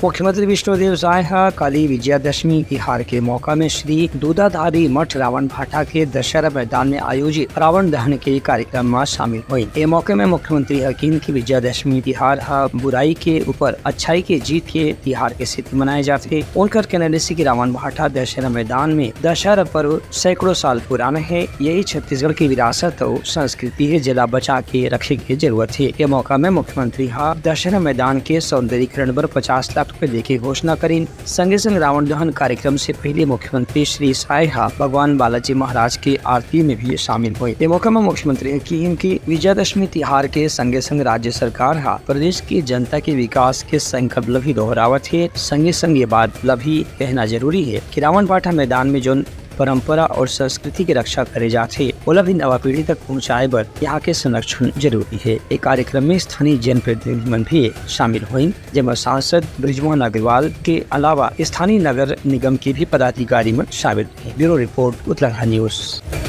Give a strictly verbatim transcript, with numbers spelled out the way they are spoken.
मुख्यमंत्री विष्णुदेव साय ह काली विजयादशमी तिहार के मौका में श्री दूधाधारी मठ रावण भाटा के दशहरा मैदान में आयोजित रावण दहन के कार्यक्रम म शामिल होइस। ए मौका में मुख्यमंत्री ह किहिन कि विजयादशमी तिहार ह बुराई के ऊपर अच्छाई के जीत के तिहार के सेती मनाए जाथे। उनकर कहना रिहिस कि रावण भाटा दशहरा मैदान में दशहरा पर्व सैकड़ों साल पुराना हे। यही छत्तीसगढ़ की विरासत अउ संस्कृति हे, जेला बचा के रखे के जरूरत हे। ए मौका में मुख्यमंत्री ह दशहरा मैदान के सौंदर्यीकरण बर पचास लाख रुपए दे के घोषणा करिन। संगे संग रावण दहन कार्यक्रम से पहले मुख्यमंत्री श्री साय ह भगवान बालाजी महाराज के आरती में भी शामिल होइस। ए मौका में मुख्यमंत्री ह किहिन कि विजयादशमी तिहार के संगे संग राज्य सरकार ह प्रदेश की जनता के विकास के संकल्प ल भी दोहरावत हे। संगे संग ये बात ल भी कहना जरूरी हे कि रावण भाटा मैदान में जोन परंपरा अउ संस्कृति के रक्षा करे जाथे, ओला भी नवा पीढ़ी तक पहुंचाए बर यहाँ के संरक्षण जरूरी हे। ए कार्यक्रम में स्थानीय जनप्रतिनिधि मन भी शामिल होइन, जेमा सांसद बृजमोहन अग्रवाल के अलावा स्थानीय नगर निगम के भी पदाधिकारी मन शामिल हे। Bureau report, Uttarakhand news.